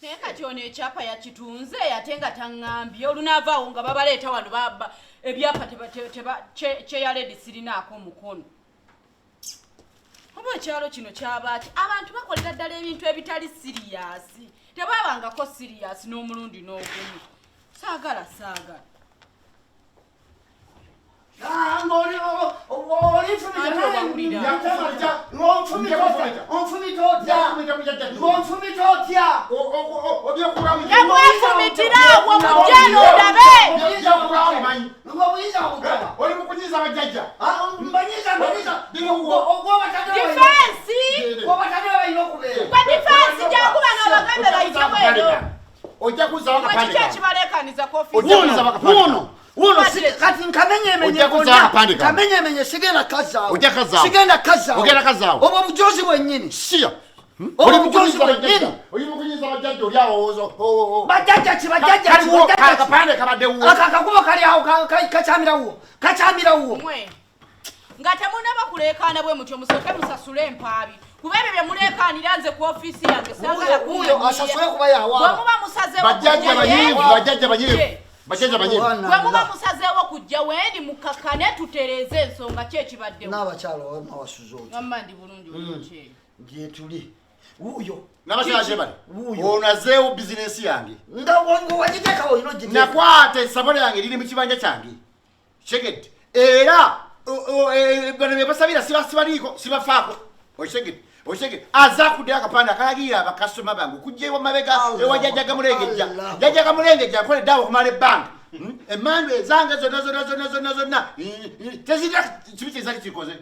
Naye kati ono ekyapa yakitunze ate nga taŋŋambye, olunaavaawo nga babaleeta wano ebyapa kyeyaledi sirinaako omukono. Oba ekyalo kino kyabaaki, abantu bakolera ddala ebintu ebitali serious, tebabangako serious n'omulundi n'ogumu. Saagala, saagala. Ng'onfumita otya? Yamwefumitira awo mujjano olabe. Ng'obuyinza bugaba. Oli mukunyiza bajjajja. Mbanyiza, mbanyiza. Defense. Obatadde balina okubeera. Gwe defense jakuba n'obagambe bayite bwero. Ojja kuzzaawo akapande. Kiki ekibaleekaniza ku ofiisi? Ojja kuzzaawo akapande. Wuuno. Wuuno kati nkamenyemenye Ojja kuzzaawo akapande kano. Kamenyemenye sigenda kazzaawo. Ojja kazzaawo. Sigenda kazzaawo. Ogenda kazzaawo. Obwo bujozi bwennyini. Siya. Obwo bujozi bwennyini. Oli mukunyiza bajjajja oli awo. Bajjajja ki, bajjajja ki, Kaliwo bajjajja ki? akapande kabadde wuwo. Ako akakubo kali awo kakyamira wuwo. Kakyamira wuwo. Mwe nga temunaba kuleekaana bwe mutyo, musooke musasule empaabi, kuba ebyo bye muleekaanira nze ku ofiisi yange saagala. Wuuyo asasule kuba yawaaba. Bwe muba musazeewo Bajjajja kujja banyiivu, wendi- bajjajja banyiivu. Ye. Bajjajja banyiivu. Bwe muba musazeewo kujja wendi, mukakkane tutereeze ensonga. Ki ekibaddewo? N'abakyala wamawasuza otya? Wamma ndi bulungi, oli Gyetuli. Wuuyo. N'abakyala gye bali. Wuuyo. Ono azzeewo bizinensi yange. Nga wagiteekawo olina ogiteeka. Nakwata essabo lyange liri mu kibanja kyange. Kitegedde. Era bano be basabira sibaliiko, sibafaako. Okitegedde. Okitegedde. Azze akuddeyo akapande akalagirira abakasitoma bange okujja ewa mabega Allah. ewa jjajja Gamulengejja. Allah. Jjajja Gamulengejja nkoledde awo okumala ebbanga. Emmandu ezange zonna zonna zonna zonna zonna tezirina kibi kyezali kikoze.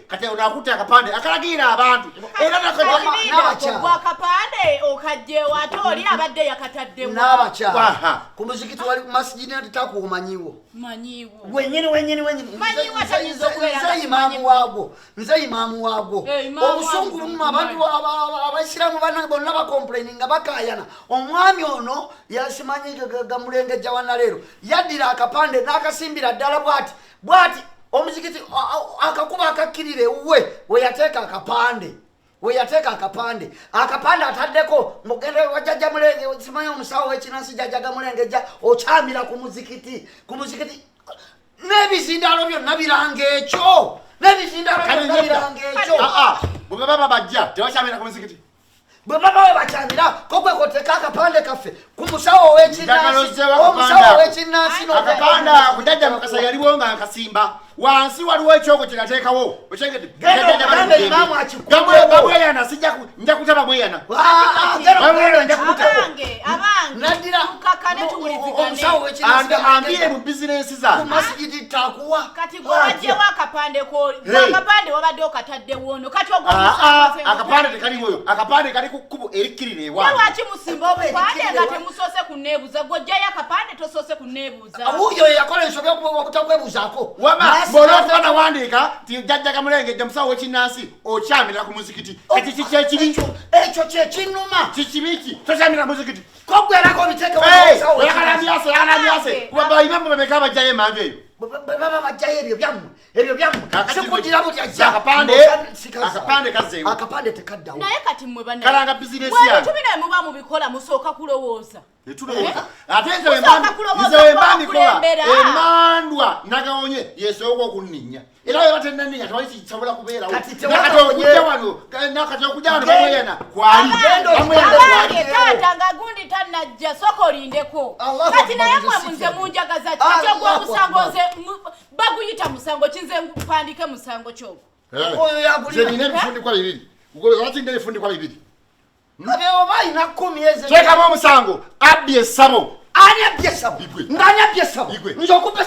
Kati ono akutte akapande akalagirira abantu era N'abakyala. Gwakapande okajjeewo ate oli abadde yakataddewo. N'abakyala. Aha. Ku muzikiti wali ku masijidi nti takuumanyiwo. Manyiiwo. Wenyini wenyini wenyini. Manyiwo atayinza okubeera nga Nze imaamu waagwo, nze imaamu waagwo. Eh, imaamu Obusungu waagwo. buluma abantu abaisiraamu bana bonna bacomplaining nga bakayana. Omwami ono yasimanyi Gamulengejja wanaleero yaddira akapande n'akasimbira ddala bwati bwati omuzikiti akakuba akakkirira ewuwe weyateeka akapande, weyateeka akapande, akapande ataddeko mugende wajjajja Mulenge, simanyi omusawo w'ekinansi jjajja Gamulengejja, okyamira ku muzikiti, ku muzikiti n'ebizindaalo byonna biranga ekyo, n'ebizindaalo Kale byonna nedda. biranga ekyo. Ah, ah, bwe baba bajja tebakyamira ku muzikiti. Bwe baba we bakyamira ko gwe koteka akapande kaffe ku musawo ow'ekinansi. Njagala ozzeewo Omusawo akapande ako. ow'ekinansi. Akapande ako jjajja Mukasa yaliwo nga nkasimba. Wansi waliwo ekyogo kye nateekawo. Okyengedde? Genda ogambe imaamu akikuwewo. Bamweyana sijja nja kuta bamweyana. Bamweyana nja kuta. Abange, abange, Naddira tukakkane tuwulizigane. omusawo w'ekinansi Anviire mu bizinensi ku zange. masigidi takuwa. Kati gwe wajjewo akapande ko? Hey. Akapande wabadde okataddewo ono, kati ogwo Ah, ah, musango. Akapande tekaliwoyo, akapande kali ku kkubo erikkirira ewange. Lwaki musimba obupande nga temusoose kunneebuuza? Gw'ojjayo akapande tosoose kunneebuuza. Wuuyo yakola ensobi okutakwebuuzaako. Wama bw'olwokuba nawandiika nti jjajja Gamulengejja musawo w'ekinnansi okyamira ku muzikiti, kati kiki ekiri? Ekyo kyekinuma. Kikibi ki tokyamira ku muzikiti? Kogwerako obiteeke. Hey, oyagala myase, oyagala myase. Kuba bameka abajjayo emanju eyo? Bwe baba bajjayo ebyo byammwe, ebyo byammwe. Kakati Sikugira butya. Akapande kazzeewo. Akapande tekaddawo. Naye kati mmwe Kalanga bizinensi yange. ebintu bino bwe muba mubikola musooka kulowooza. Tetulowooza. Ate nze Kusooka kulowooza nze wemba kuba mbikola bakulembera. emandwa nagawonye yesooka okunninnya, era weba tennanninnya tewali kisobola kubeerawo. Kati tewaba Nakati okujja wano, nakati okujja wano bamweyana kwali. Genda Bamweyana Abange, kwali. taata nga gundi tannajja, soka olindeko. Allahu Kati naye Akbar, mwe nze nze sitya. munjagaza ki? Kati ogwo Allahu omusango Akbar. nze baguyita musango ki? Nze mpandike musango kyogwo? Eh. Oyo yagulira. Nze nina ebifundikwa bibiri. Lwaki nina ebifundikwa bibiri? Abe oba alina 10 ezo. Teekamu omusango abbye essabo. Ani abbye essabo? Igwe. Ng'ani abbye essabo? Igwe. Nze okubba